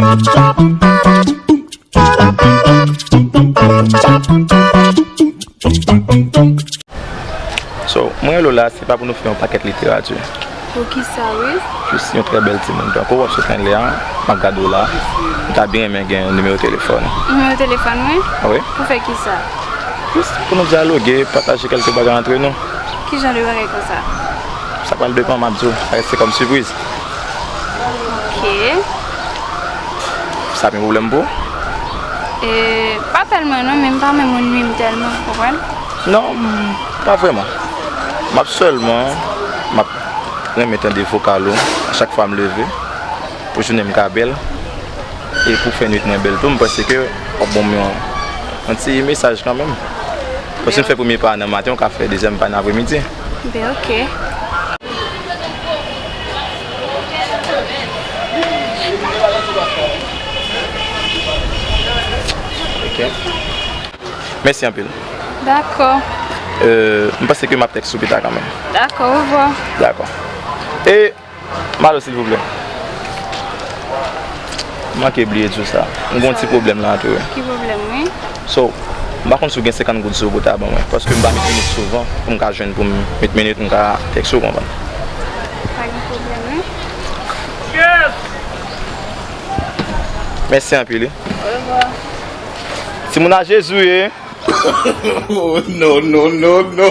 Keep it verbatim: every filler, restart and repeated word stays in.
So, mwen rele w la, se pa pou nou fè yon pakèt literati. Pou kisa, wi? Jis yon trè bèl timoun. Tankou w ap sot anlè a, m ap gade w la. M ta byen renmen gen nimewo telefòn. Nimewo telefòn mwen? Wi. Pou fè kisa? Jis pou nou dyaloge, pataje kèlke bagay antre nou. Ki jan de bagay konsa? Sa pral depann, m ap di w. Sa reste kòm sipriz. Ok. Sa ap yon pwoblèm pou ou? E, pa tèlman non, men m pa renmen moun nwi m tèlman, w konprann? Non, m, pa vrèman. M ap sèlman, m ap renmen tande vokal ou a chak fwa m leve. Pou jounen m ka bèl. E pou fè nwit mwen bèl tou, m panse ke w ap ban m yon, yon ti mesaj kanmenm. Paske m fè premye pa a nan maten, w ka fè dezyèm pa nan apremidi. Ben, ok. Ok. Mèsi anpil. Dakò. Euh, m panse ke m ap tèks ou pita kanmenm. Dakò, orevwa. Dakò. E, Malo, silvouplè. M manke bliye di w sa. M gen yon ti pwoblèm la tou, wi. Ki pwoblèm, wi? So, m pa konn si w gen senkant goud sou ou pou w ta ban mwen. Paske m pa met minit souvan pou m ka jwenn pou m met minit, m ka tèks ou, konprann. Pa gen pwoblèm, wi. Mèsi anpil, wi. Orevwa. Timoun a Jezi w ye. Oh, no, no, no, no.